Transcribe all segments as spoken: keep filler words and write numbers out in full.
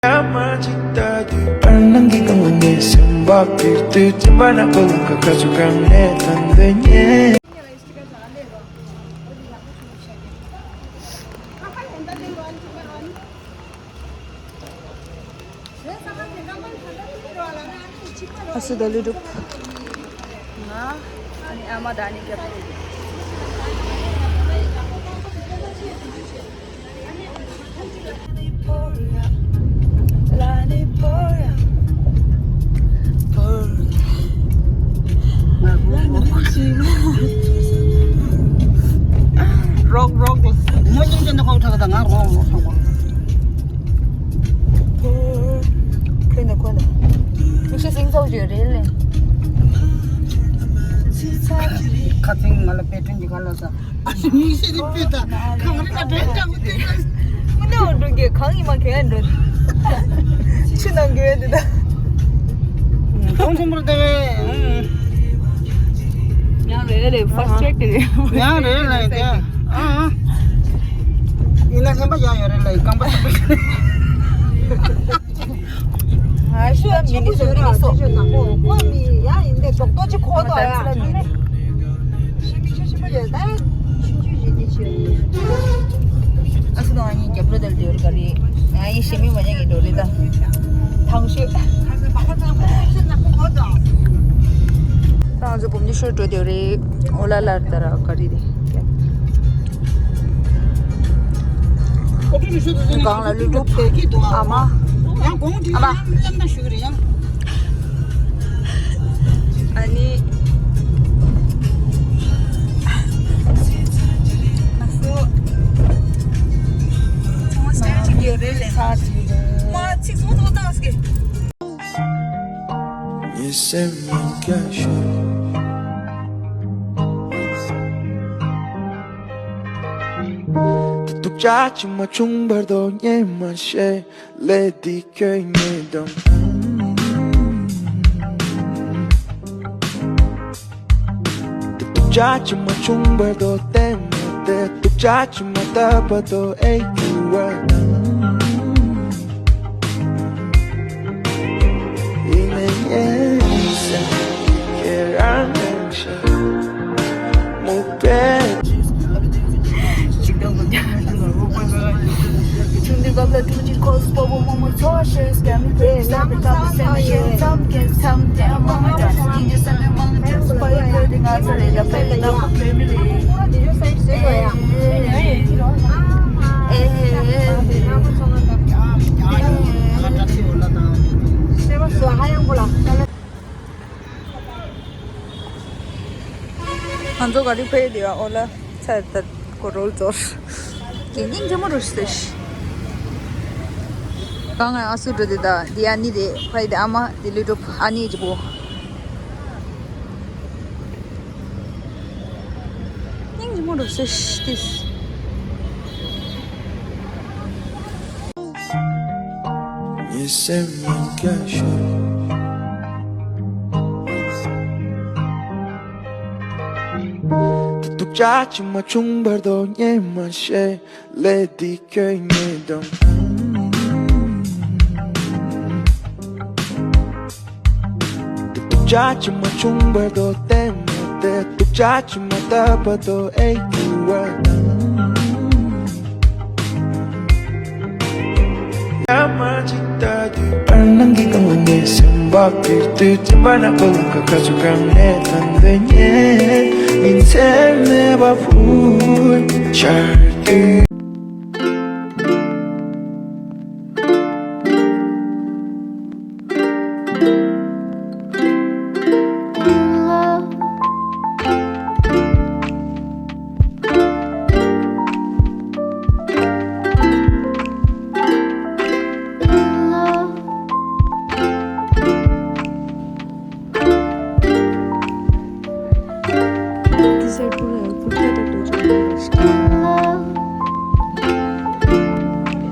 ཡ་མ་ཅིག་ལྟ་དུས་པར་སྣང་གི་སྒང་ལ་ངའི་སེམས་པ་འཕུར་དུས། སེམས་པ་ནང་ཁོ་ལ་ཁ་ཁ་ཚུར་གང་ནས་ཐོན་འདོད་ཉེ། ཨ་སུ་དང་ཀླུ་སྒྲུབ། ང་ཨ་ནི་ཨ་མ་དང་ཨ་ནི་སྐྱབས། རོག་རོག་ལ། མོ་གཉིས་ཀྱི་ནང་ཁོག་ཁྲག་དང་ང་རོག་རོག་ཁྲག་པོ། ཁོས་ན་ཁོ་ན། མི་ཤེས་སིང་ཚོགས་བརྗོད་རེད་ལེ། ཁ་ཚིང་ང་ལ་དཔེ་སྐྲུན་གྱི་ག་ལ་ས། ཨ་ཤི་མི་ཤེས་ཀྱི་དཔེ་དང་གངས་རི་ལ་འདྲེན་ཀྱང་མི་དེ་ལ། མི་ནེ་འོ་འགྲོ་གི་གང་ཡིན་མ་གས་འགྲོ། ཆུ་ནང་གི་དེ་ད། གང་ཚང་མར་དེ་བས། ཡང་རེད་རེད། ཕར་སི་ཊེག་དེ་རེད། ཡང་རེད་ལེ་དེ། ཨ་ཨ། ཡིན་ན་ལྷན་པ་ཡང་ཡོད་རེད་ལེ། རྐང་པ་ཆེན་པོ་ཞིག་རེད། ང་ཤི་ཡ་མི་ནི་སུ་མི་ནི་སོ། ཁོ་མི་ཡ་ཡིན་ཏེ་ཏོག་ཏོ་ཅིག་ཁོ་ཏོ་ཡ། ཤི་མི་ཆུ་ཆུ་མ་ཡོད་ད་ཆུ་ཆུ་ཞིག་ནི་ཆུ། ཨ་སི་དང་ཨ་ཡིན་རྒྱབ་རོ་དལ་དེ་ཡོད་ག་རེད། ང་ཡིན་ཤི་མི་མ་ཉན་གི་འགྲོ་རེད་ད། ཐང་ཤི། ད་ང་ཚོ་བུམ་ནི་ཤོར་འགྲོ་དེ་རེད། ཨོ་ལ་ལར་ད་ར་ག་རེ་རེད། གང་ལ་ཀླུ་སྒྲུབ། ཨ་མ། ཡང་གོང་དུ་ཨ་མ། ཡང་ལམ་ན་ཞུ་གི་རེད་ཡང་། ཨ་ནི། ང་ཚོ་ཚང་མ་སི་ཊེ་ཊི་ཡོད་རེད་ལེ། མ་ཚིག་སོང་ཐོག་ཐག་སྐད། ངའི་སེམས་ཡང་བསྐྱར་ཤོར། དེ་ཐུགས་ཅག་ཅིག་མ་བྱུང་བར་དུ་ངས་མ་ཤེས་ལས་འདི་ཁྱོད་ངའི་གདོང་། དེ་ཐུགས་ཅག་ཅིག་མ་བྱུང་བར་དུ་བལྟས་མ་བལྟས། ཐུགས་ཅག་ཅིག་མ་བཏབ་བར་དུ་ཨེ་ཡུ་བར་དང་། ཡིན་ནའི་ངའི་སེམས་ཁྱེད་རང་རང་ཤ་མུ་པས། ང་ཚོ་ག་རེ་ཕེབས་དེ་ཨོ་ལ་ཚར་ད་གོ་རོལ་ཚོར། གན་ཏིང་ཇེ་མོ་རུ་སྟེ་ཤི། གང་ང་ཨ་སུ་འགྲོ་དེ་ད་འདི་ཨ་ནི་དེ་ཕ་ཡི་དེ་ཨ་མ་དེ་ལུས་གྲུབ་ཨ་ནི་ཇི་པོ། ཉིང་ཉི་མོ་རུ་སེ་ཤི་ཏིས། ངའི་སེམས་ཡང་བསྐྱར་ཤོར། དེ་ཐུགས་ཅག་ཅིག་མ་བྱུང་བར་དུ་ངས་མ་ཤེས། ལས་འདི་ཁྱོད་ངའི་གདོང་། དེ་ཐུགས་ཅག་ཅིག་མ་བྱུང་བར་དུ་བལྟས་མ་བལྟས། ཐུགས་ཅག་ཅིག་མ་བཏབ་བར་དུ་ཨེ་ཡུ་བར་དང་། ཡ་མ་ཅིག་ལྟ་དུས་པར་སྣང་གི་སྒང་ལ་ངའི་སེམས་པ་འཕུར་དུས། སེམས་པ་ནང་ཁོ་ལ་ཁ་ཁ་ཚུར་གང་ནས་ཐོན་འདོད་ཉེ། ཉིན་མཚན་མེད་པར་འཕུར་འཆར་དུས།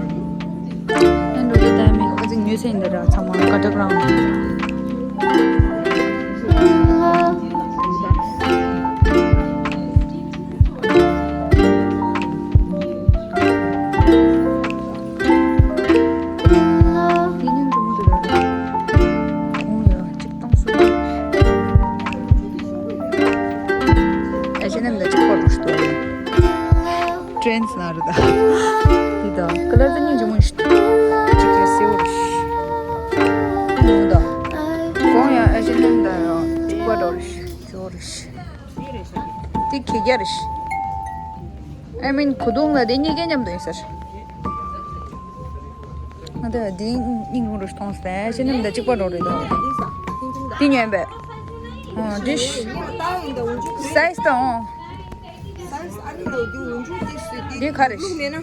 ཨེ་འགྲོ་དེ་ད་མི་ཨོ་ཙི་ཉོས་སེ་འདི་ར་ཚང་མ་ཀ་ཏག་རང་། ཡ་རེད། I mean གོས་ཐུང་ལ་དེ་གཉིས་ཀའི་མཉམ་དུ་ཡིན་ཟེར། ང་དེ་འདི་སྙིང་རུས་མཐོང་ཟེར་ཤེས་ནམ་ད་གཅིག་པ་འགྲོ་རེད་དོ། འདི་ཉོས་པས། ཨོ་འདི་སའི་ཛི་དང་། འདི་ག་རེ།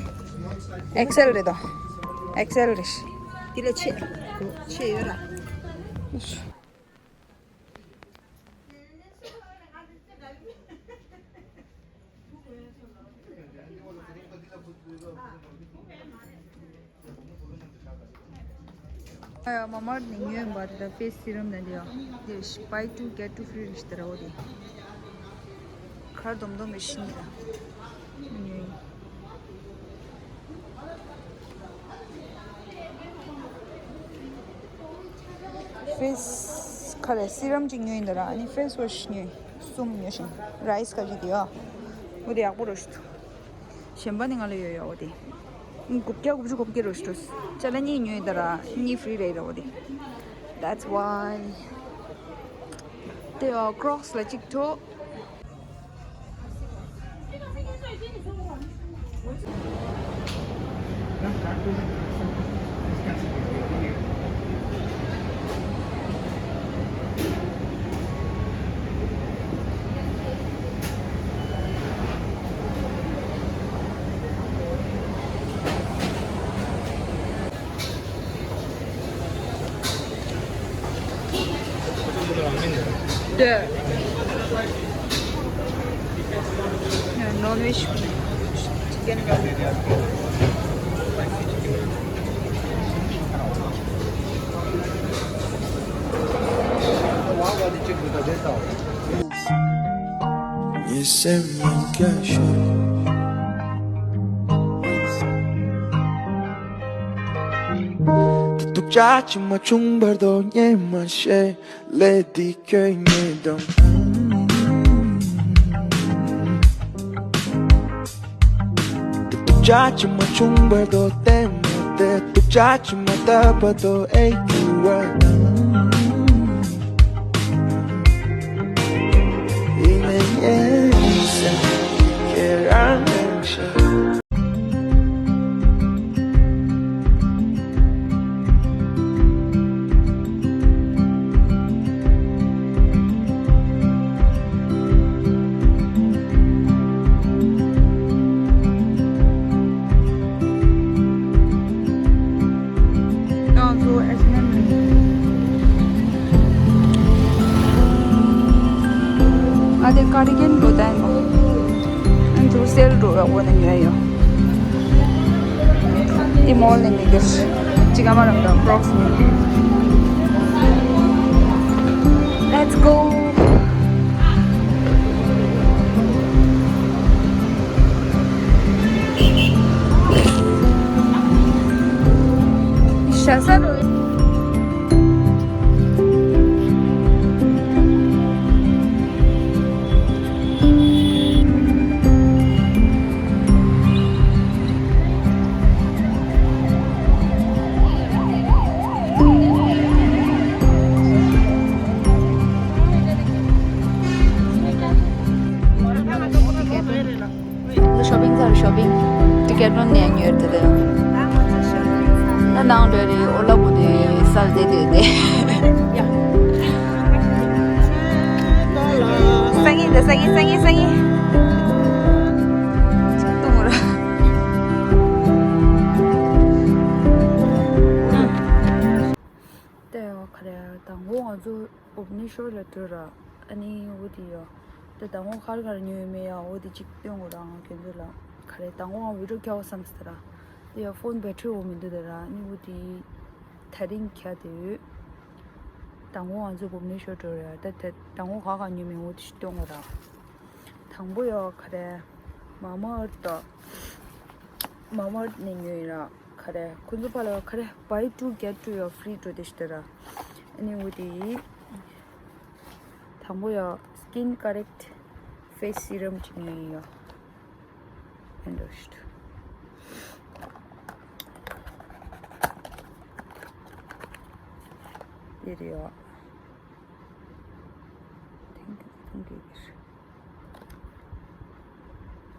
ཨེག་སེལ་རེད་དོ། ཨེག་སེལ་རེད། འདི་ལ་ཆེ་ཆེ་ཡོད་ར། ཨ་ཡ་མ་མར་ནས་ཉོས་པ་དེ་ད་ཕེ་སི་སི་རམ་ནང་དེ་ཡ། དེ་buy two get two free རེད་ཤི་ད་ར་འོ་དེ། ཁར་སྡོམ་སྡོམ་མི་ཤི་ནི་ད། ཉོས། ཕེ་སི་ཁ་རེ་སི་རམ་གཅིག་ཉོས་ཡིན་ད་ར། ཨ་ནི་ཕེ་སི་ཝ་ཤི་ཉོས། གསུམ་ཉོས་ཤིང་རའི་སི་ཁ་ཅིག་དེ་ཡ། འོ་དེ་ཡག་པོ་རེད་ཤི་ད། གཞན་པ་ནི་ང་ལ་ཡོད་ཡོད་འོ་དེ། དགུ་བརྒྱ་དགུ་བཅུ་གོ་བརྒྱད་རེད་ཤི་ད། ཅ་ལག་གཉིས་ཉོས་ཡིན་ད་ར། གཉིས་ཕི་རི་རེད་འོ་དེ། That's why. དེ་ཡ་ཀྲོག་སི་ལ་གཅིག་འཕྲོ། The non-veg chicken. ངའི་སེམས་ནང་སྐད་ཤོར། དེ་སྡུག་ཅག་ཅིག་མ་བྱུང་བར་དུ་ངས་མ་ཤེས་ལས་འདི་ཁྱོད་ཉིད་དང་། དེ་སྡུག་ཅག་ཅིག་མ་བྱུང་བར་དུ་བལྟས་མ་བལྟས་སྡུག་ཅག་ཅིག་མ་བལྟ་བར་དུ་ཨེ་འགྱུར་བ་དང་། ཡིན་ནའི་ངའི་སེམས་ཁྱེད་རང་ནས་ཤེས། ང་ཚོ་ཨེ་སི་ཨེམ་ཨེལ། ཨ་དེ་ཀར་ཌི་གན་འགྲོ་དང་ཡིན་པ། ང་ཚོ་སེལ་འགྲོ་བའི་འོག་ནས་ཉོས་ཡོད། དེ་མོལ་ནས་ཉོས་ཀྱི་རེད། གཅིག་ཨ་མ་རང་དང་ཀྲོག་སི་ཉོས། Let's go. ཤ་ས་རུ། ཤོ་པིང་ཚར། ཤོ་པིང་ཊི་ཀེ་ཊོན་ནས་ཉོས་ཏེ། ད་ནང་འགྲོ་རེད། ཨོ་ལ་བུ་དེ་སར་བསྡད་དེ་དེ། སང་ཉིན་དེ་སང་ཉིན་སང་ཉིན་སང་ཉིན། ཅིག་གཏོང་ར། དེ་ཡང་ག་རེ་དང་པོ་ང་ཚོ་བྷུབ་ནེ་ཤོར་ལ་འགྲོ་ར། ཨ་ནི་འོ་དེ་ཡོད། དེ་དང་པོ་ག་རེ་ག་རེ་ཉོས་ཡོད་མེད་ཡ་འོ་དེ་གཅིག་སྟོན་དགོས་ར། ང་ཁྱོད་ཚོ་ལ་ག་རེ་དང་པོ་ང་བི་ཌི་ཡོ་རྒྱག་དགོས་བསམ་སྟེ་ར། དེ་ཡང་ཕོན་བེ་ཊི་རི་འོ་མི་འདུག་དེ་ར། ཨ་ནི་འོ་དེ་དེ་རིང་ཁྱེར་དེ་ཡོད། དང་པོ་ང་ཚོ་བྷུབ་ནེ་ཤོར་འགྲོ་ར། ད་དེ་དང་པོ་ག་ག་ཉོས་མེད་འོ་དེ་གཅིག་སྟོན་དགོས་ར། དང་པོ་ཡོད་ག་རེ། མ་མ་ཨར་ཐི་དང་། མ་མ་ཨར་ཐི་ནས་ཉོས་ཡིན་ར། ག་རེ། ཁོ་ཚོ་ཕར་ལ་ག་རེ། Buy two get two ཡོད་ཕི་རི་འགྲོ་དེ་ཤི་དེ་ར། ཨ་ནི་འོ་དེ་ཡིན། དང་པོ་ཡོད་Skin Correct face serum ཅིག་ཉོས་ཡིན་ཡོད། ཨེ་འགྲོ་ཤི་དེ་རེད་ཡོད། ཐེངས་ཐེངས་དེ་རེད།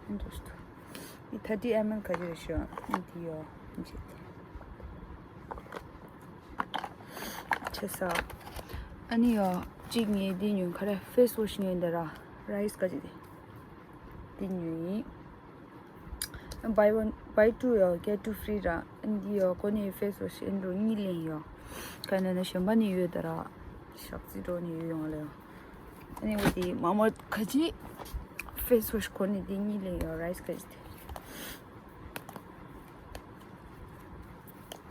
འདུག་འདུག་འདི་ཐར་ཊི་ཨེམ་ཨེལ་ག་ཅིག་རེད་ཤག་འདི་ཡོད་འདི་ཆེ་ས། ཨ་ནི་ཡོད་གཅིག་ངས་འདི་ཉོས། ག་རེ། ཕེ་སི་ཝ་ཤི་ཉོས་འདི་ར། རའི་སི་ག་ཅིག་འདི། འདི་ཉོས་ཡིན། Buy one, buy two ཡོད། Get two free ར། འདི་ཡོད་ཁོ་ནི་ཕེ་སི་ཝ་ཤི་ཨེ་འགྲོ་གཉིས་ལེན་ཡོད། ག་ནས་ན་གཞན་པ་ནི་ཡོད་ད་ར། ཞག་རྩི་འགྲོ་ནི་ཡོད་ཡོང་ལེ་ཡོད། ཨ་ནི་འོ་དེ་མ་མ་ག་ཅི། ཕེ་སི་ཝ་ཤི་ཁོ་ནི་འདི་གཉིས་ལེན་ཡོད། རའི་སི་ག་ཅིག་འདི།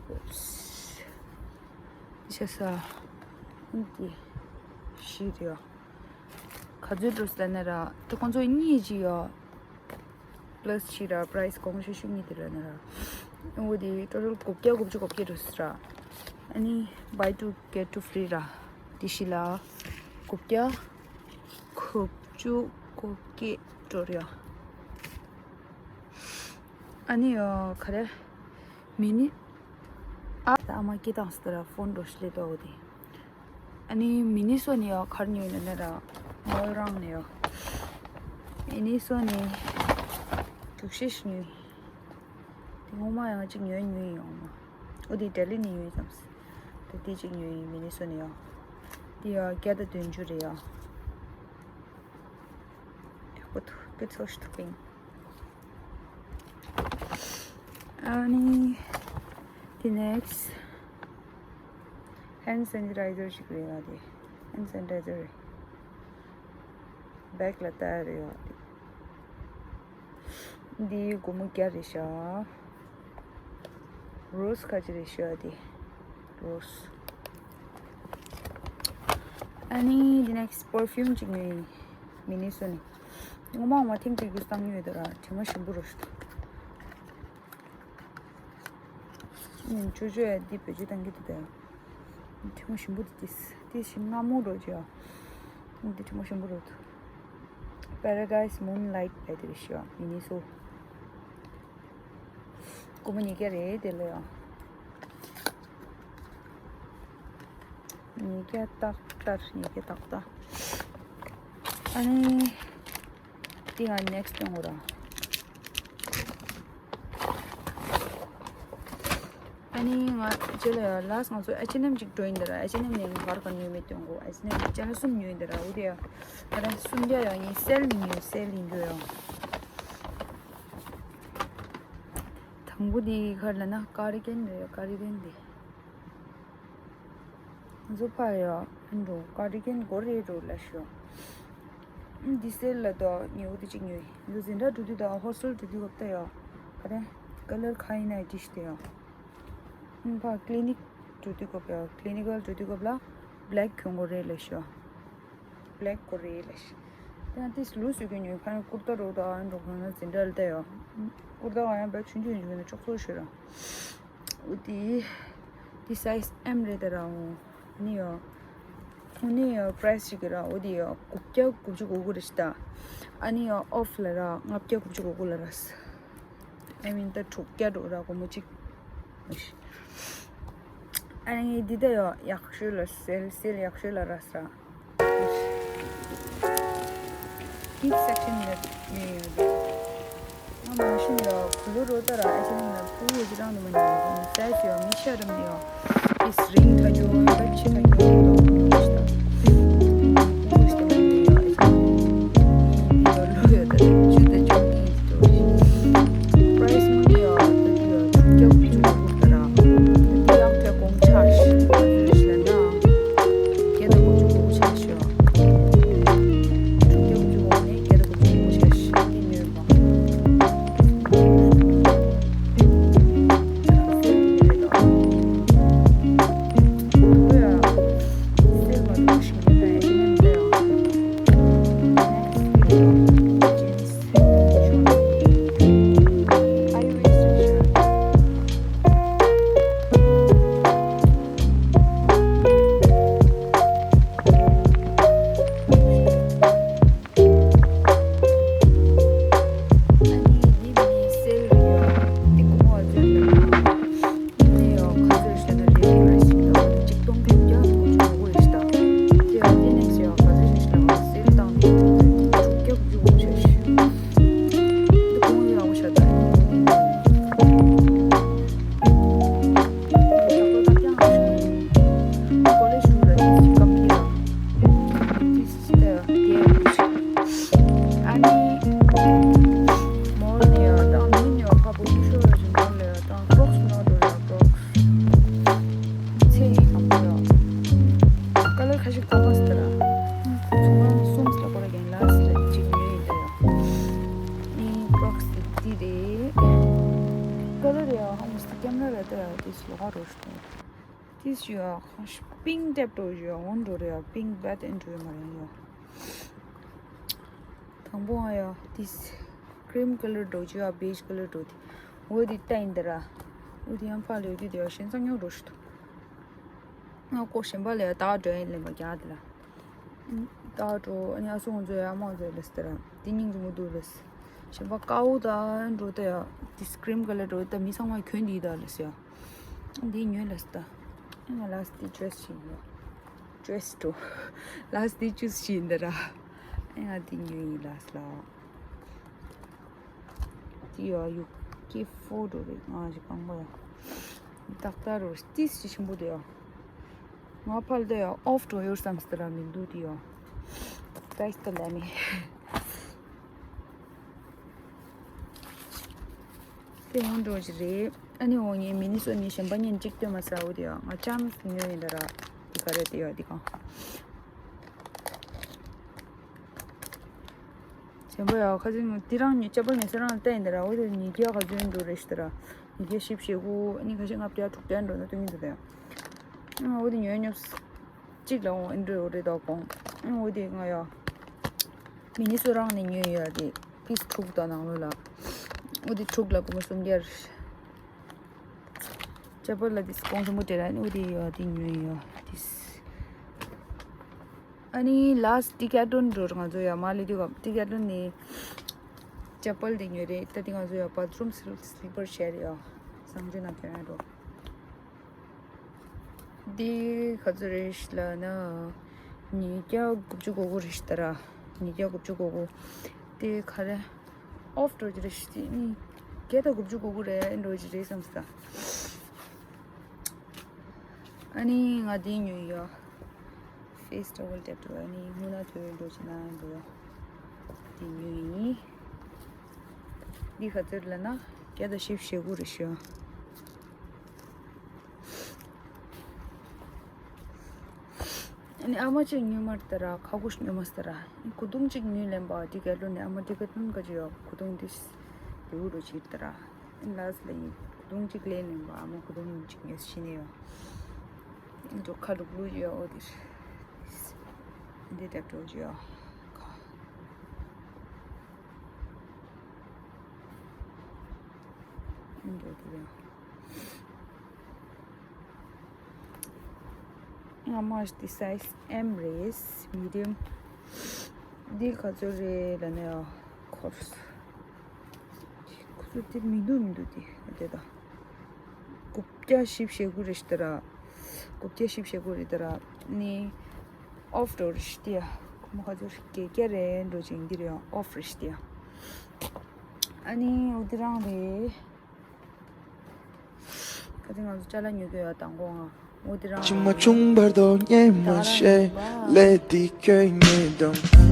Oops. ཤ་ས། འདི་བཞི་རེད་ཡ། ག་ཚོད་འགྲོ་ཟེར་ན་ར། ད་ཁོང་ཚོ་གཉིས་ཅིག་ཡ། པ་ལ་སི་བཞི་ར། པ་རའི་སི་གོང་ཤོས་ཤོས་གཉིས་དེ་ར་ན་ར། འོ་དེ་ཊོ་ཊལ་དགུ་བརྒྱ་དགུ་བཅུ་གོ་བརྒྱད་འགྲོ་ཟེར་ར། ཨ་ནི་buy two get two free ར། དེ་བཞི་ལ་དགུ་བརྒྱ་གོ་བཅུ་གོ་བརྒྱད་འགྲོ་རེད་ཡ། ཨ་ནི་ཡ་ག་རེ། མི་ནི། ཨ་ད་ཨ་མ་སྐད་བཏང་སྟེ་ར་ཕོན་འགྲོ་ཤི་ལེ་ཏོ་འོ་དེ། ཨ་ནི་མི་ནི་སོ་ནི་ཡ་གར་ཉོས་ནི་ན་ར། མོལ་རང་ནི་ཡ། མི་ནི་སོ་ནི་དྲུག་ཤི་ཤི་ཉོས། དེ་ངོ་མ་ཡང་གཅིག་ཉོས་ཉོས་ཡོང་མ། འོ་དེ་ལྡི་ལི་ནི་ཉོས་ཙམ། དེ་དེ་གཅིག་ཉོས་ཡིན་མི་ནི་སོ་ནི་ཡ། དེ་ཡ་བརྒྱ་དང་བདུན་ཅུ་རེད་ཡ། ཡག་པོ་འདུག་སྐྱིད་ཚོ་ཞིག་འདུག་པིང་། ཨ་ནི། དེ་ནེག་སི་ཊི། ཧེན་ཌི་སེ་ནི་ཊའི་ཛར་ཞིག་རེད་ཡ་དེ། ཧེན་ཌི་སེ་ནི་ཊའི་ཛར་རེད། བེག་ལ་བཏགས་རེད་ཡ་དེ། འདི་སྒོར་མོ་བརྒྱ་རེད་ཤག་རོ་སི་ག་ཅི་རེད་ཤག་དེ། རོ་སི། ཨ་ནི་འདི་ནེག་སི་ཊི་པར་ཕིའུམ་ཅིག་ཉོས་ཡིན། མི་ནི་སོ་ནི། ངོ་མ་ངོ་མ་ཐེངས་གཅིག་ཡུ་སི་བཏང་མྱོང་ཡོད་ད་ར། དྲི་མ་ཞིམ་པོ་རོ་ཤི་འདུག་ཨ་ནི་ཅོ་ཅོ་ཡ་འདི་བེད་སྤྱོད་བཏང་གི་འདུག་ད་ཡ། དྲི་མ་ཞིམ་པོ་འདུག་དེ་དེ་ཞིམ་མངར་མོ་རོ་ཅོ་ཡ། འདི་དྲི་མ་ཞིམ་པོ་རོ་འདུག་པ་ར་ཌའི་སི་མུན་ལའིཊ་ལབ་དེ་རེད་ཤག་མི་ནི་སོ། སྒོར་མོ་ཉིས་བརྒྱ་རེད་དེ་ལོ་ཡ། ཉིས་བརྒྱ་ཏག་ཏག་ཉིས་བརྒྱ་ཏག་ཏག་ཨ་ནི། དེ་ང་ནེག་སི་ཊི་སྟོན་དགོས་ར། ཨ་ནི་ང་རྗེས་ལ་ཡ་ལ་སི་ཊི་ང་ཚོ་ཨེཆ་ཨེན་ཨེམ་ཅིག་འགྲོ་ཡིན་ད་ར། ཨེཆ་ཨེན་ཨེམ་ནས་ང་གར་ག་ཉོས་མེད་སྟོན་དགོས། ཨེཆ་ཨེན་ཨེམ་ཅ་ལག་གསུམ་ཉོས་ཡིན་ད་ར། འོ་དེ་ཡ་ད་ར་སུམ་བརྒྱ་ཡ་ཡིན། སེལ་ཡིན་ཡོད། སེལ་ཡིན་རྒྱུ་ཡ། དང་པོ་དེ་ག་རེ་ལབ་ན་ཀར་ཌི་གན་རེད་ཡ། ཀར་ཌི་གན་དེ། ང་ཚོ་ཕ་ཡ་ཨ་འགྲོ་ཀར་ཌི་གན་སྒོར་རེ་རོ་ལ་ཤོ། འདི་སེལ་ལ་དོ་ཉེ་བོ་དེ་གཅིག་ཉོས་ཡིན། འདི་འཛིན་གྲྭ་འགྲོ་དུས་དང་ཧོ་སི་ཊེལ་འགྲོ་དུས་སྐབས་ད་ཡ། ག་རེ། ཀ་ལར་ཁ་ཡིན་ན་ཌིཤ་དེ་ཡ། ཕ་ཀི་ལི་ནིག་འགྲོ་དུས་སྐབས་ཡ། ཀི་ལི་ནིག་ལ་འགྲོ་དུས་སྐབས་ལ་བྷེ་ལེག་གྱོན་དགོས་རེད་ལ་ཤོ། བྷེ་ལེག་དགོས་རེད་ལ་ཤོ། དེ་ཡང་ཏིས་ལུས་སུ་གྱོན་ཉོས་ཁ་ན་ཀུར་ཏ་རོ་དང་འགྲོ་ཁ་ན་འཛིན་གྲྭ་ལ་ད་ཡ། ཀུར་ཏ་ག་ཡང་བ་ཆུང་ཆུང་ཡིན་ན་ཅོག་ཙོ་ཤོ་ར། འོ་དེ། དེ་སའི་ཛི་ཨེམ་རེད་ད་ར། འོ་ནི་ཡ། འོ་ནི་ཡ་པ་རའི་སི་ཞིག་གི་ར། འོ་དེ་ཡ་དགུ་བརྒྱ་དགུ་བཅུ་གོ་དགུ་རེད་ཤི་ད། ཨ་ནི་ཡ་ཨོཕ་ལ་ར་ལྔ་བརྒྱ་དགུ་བཅུ་གོ་དགུ་ལ་ར་སི། ཨ་མིན་ད་དྲུག་བརྒྱ་འགྲོ་ར་སྒོར་མོ་གཅིག་ཨ་ནི་འདི་ད་ཡ་ཡག་ཤོས་ལ་སེལ་སེལ་ཡག་ཤོས་ལ་ར་སི་ར། Kids section ལ་ཉོས་ཡོད། ང་མ་ཤི་ལ་གུ་ལུ་རོ་ཏ་ར་ཨ་ཅེ་ནི་ལ་ཕུ་བོ་ཅི་རང་དུ་མ་ཉོས་ཡོད། སའི་ཛི་ཡོད་མི་ཤ་རམ་ནི་ཡོད། This ring ཐ་ཇོ་ཡོད་ད་ཆི་ཐ་ཇོ་ཡོད་དོ་ཁུ་ལུ་ཤི་ད། ཕུ་བོ་ཤི་ད་མ་ཉོས་ཡོད། ཨ་ཅེ་ནི་ཡོད་ལོ་ཡོད་ད་ཆུ་ད་ཇོ་ཡོད། པ་རའི་སི་མ་ནི་ཡ་ད་དུ་ཡ་དྲུག་བརྒྱ་དགུ་བཅུ་གོ་དགུ་ད་ར། དེ་ཡང་དེ་གོང་ཆ་ཤི་ད་དུ་ཤི་ལ་ན། བརྒྱ་དང་དགུ་བཅུ་གོ་དགུ་ཆ་ཤི་ཡ། དྲུག་བརྒྱ་དགུ་བཅུ་གོ་དགུ་ནས་བརྒྱ་དང་དགུ་བཅུ་གོ་དགུ་ཆ་ཤི་དེ་ཉོས་པ། སེལ་མི་རེད་ད། དུ་ཡ་སེལ་མ་དུ་ ཡ་ཁ་ཤས་པིང་ཊའིབ་འགྲོ་ཡོད། འོན་འགྲོ་རེད་ཡ། པིང་བད་ཨེན་འགྲོ་ཡོད་མ་རེད་ཡ། དང་པོ་ཨ་ཡ་དིས་ཀྲིམ་ཀ་ལར་འགྲོ་ཅི་ཡ་བེཇ་ཀ་ལར་འགྲོ་དེ། འོ་དེ་ལྟ་ཡིན་ད་ར། འོ་དེ་ཡང་ཕ་ལོས་དུས་དེ་ཡ་ཞེན་ས་ཉོ་འགྲོ་ཤི་ཐུ། ང་ཀོ་གཞན་པ་ལ་ཡ་ད་འགྲོ་ཡིན་ལེན་པ་རྒྱག་དེ་ལ། ད་འགྲོ་ཨ་ནི་ཨ་སུ་ང་ཚོ་ཡ་མང་ཚོ་ལས་ད་ར། དེ་སྙིང་རྗེ་མོ་འདུག་ལས། གཞན་པ་ཀའོ་ད་འགྲོ་ད་ཡ་དིས་ཀྲིམ་ཀ་ལར་འགྲོ་ད་མི་ཚང་མ་གྱོན་དེ་ཡི་ད་ལས་ཡ། འདི་ཉོས་ལ་སྟ། ང་ལ་སྟི་ཌི་རེ་སི་ཞིག་ཡོད། ཌི་རེ་སི་འགྲོ། ལ་སྟི་ཅུ་སི་ཞིག་འདི་ར། ང་འདི་ཉོས་ཡིན་ལ་སླ། འདི་ཡོད་ཡུ་ཀེ་ཕོར་འགྲོ་རེད། ང་ཞིག་གང་པོ་ཡོད། ཏག་ཏག་རོ་ཏིས་ཞིག་ཆེན་པོ་འདི་ཡོད། ང་ཕལ་དེ་ཡོད་ཨོཕ་འགྲོ་ཡོད་བསམ་སྟེ་ར་མི་འདུག་འདི་ཡོད། ཏའི་སྟ་ལ་མི། དེ་འོང་འགྲོ་གི་རེད། ཨ་ནི་འོ་ངས་མི་ནི་སོ་ནི་གཞན་པ་ཉིན་གཅིག་སྟོན་མ་ཟ་འོ་དེ་ཡང་ང་ཅམ་ཉོས་ཡིན་ད་ར། དེ་ག་རེད་དེ་ཡ་དེ་གང་། གཞན་པ་ཡ་ཁ་ཅིག་དེ་རང་ཉོས་ཅ་པ་ངས་ས་རང་ལ་བལྟས་ཡིན་ད་ར། འོ་དེ་ཉིས་བརྒྱ་ག་ཚོད་འགྲོ་རེད་ཤི་ད་ར། ཉིས་བརྒྱ་བཞི་བཅུ་ཞེ་དགུ་ཨ་ནི་ཁ་ཤས་ལྔ་བརྒྱ་དྲུག་བརྒྱ་འགྲོ་ན་སྟོན་གྱི་འདུག་ད་ཡ། འོ་དེ་ཉོས་ཉོས། གཅིག་ལ་འོང་ཨེན་ཌོ་རེད་དོ་དགོངས། འོ་དེ་ང་ཡ། མི་ནི་སོ་རང་ནས་ཉོས་ཡོད་དེ། པིས་དྲུག་དང་ནང་ལོ་ལ། འོ་དེ་དྲུག་ལ་སྒོར་མོ་སུམ་བརྒྱ་རེད། ཅ་པ་ལ་དེ་སྐོང་ཆེན་པོ་སྤྲད་ལ་འོ་དེ་ཡོད་དེ་ཉོས་ཡོད་དེ། ཨ་ནི་ལ་སི་ཌི་ཀེ་ཐི་ལོན་འགྲོ་ང་ཚོ་ཡ་མ་ལི་དུ་ག་ཌི་ཀེ་ཐི་ལོན་ནས་ཅ་པལ་དེ་ཉོས་རེད། ད་དེ་ང་ཚོ་ཡ་བཱ་ཐི་རུམ་སི་ལི་པར་བྱས་རེད་ཡ། གསང་སྤྱོད་ནང་ཐོན་ཡ་འགྲོ། འདི་ག་ཚོད་རེད་ལབ་ན། ཉིས་བརྒྱ་དགུ་བཅུ་གོ་དགུ་རེད་ད་ར། ཉིས་བརྒྱ་དགུ་བཅུ་གོ་དགུ། དེ་ག་རེ། ཨོཕ་འགྲོ་གི་རེད་ཤི་ནི། བརྒྱ་དང་དགུ་བཅུ་གོ་དགུ་རེད་འགྲོ་གི་རེད་བསམ་ས། ཨ་ནི་ང་འདི་ཉོས་ཡོད། ཕེ་སི་ཊ་ཝེལ་ཊེབ་ཏུ་ཨ་ནི་སྔོན་ན་ཐོས་འགྲོ་གི་ན་འགྲོ་ཡོད། འདི་ཉོས་ཡིན། འདི་ག་ཚོད་ལབ་ན་བརྒྱ་དང་བཞི་བཅུ་ཞེ་དགུ་རེད་ཤི། ཨ་ནི་ཨ་མ་གཅིག་ཉོས་མ་རེད་ད་ར། ཁ་ཁུ་ཉོས་མ་རེད་ད་ར། གོས་ཐུང་གཅིག་ཉོས་ལེན་པ་ཌི་ཀེ་ཐི་ལོན་ནས། ཨ་མ་ཌི་ཀེ་ཐི་ལོན་ག་ཅི་ཡོད་གོས་ཐུང་འདི་ལེའུ་རུ་ཅིག་ད་ར། ཨ་ནི་ལ་སི་ལ་ཡིན་གོས་ཐུང་གཅིག་ལེན་ལེན་པ་ཨ་མ་གོས་ཐུང་གཅིག་ཉོས་ཤི་ནས་ཡོད། ཨ་ནི་ཁ་ལུག་ལུག་ཡོད་འོ་དེ་རེད། འདི་ལྟར་འགྲོ་ཅི་ཡོད་ཁ། ཨ་ནི་འགྲོ་དེ་ཡོད། ང་མ་ཤི་དེ་སའི་ཛི་ཨེམ་རེད། མི་ཌི་ཡམ། འདི་ག་ཚོད་རེད་ལབ་ན་ཡ་ཁོར་སི། ཁོ་ཚོ་དེ་མི་འདུག་མི་འདུག་དེ་དེ་ད། དགུ་བརྒྱ་བཞི་བཅུ་ཞེ་དགུ་རེད་ཤི་ད་ར། དགུ་བརྒྱ་བཞི་བཅུ་ཞེ་དགུ་རེད་ད་ར། ནི་ཨོཕ་འགྲོ་རེད་ཤི་དེ་ཡ། ཁོ་མོ་ག་ཚོད་རེད་བརྒྱད་བརྒྱ་རེད་འགྲོ་ཅིང་འདི་རེད་ཡ་ཨོཕ་རེད་ཤི་དེ་ཡ། ཨ་ནི་འོ་དེ་རང་རེད། ག་དེ་ང་ཚོ་ཅ་ལག་ཉོ་གི་ཡོད་དང་གོ་ང་། འོ་དེ་རང་ཅི་མ་བྱུང་བར་དོ་ཉེས་མ་བྱས་ལས་འདི་ཁྱོད་ཉེས་དང་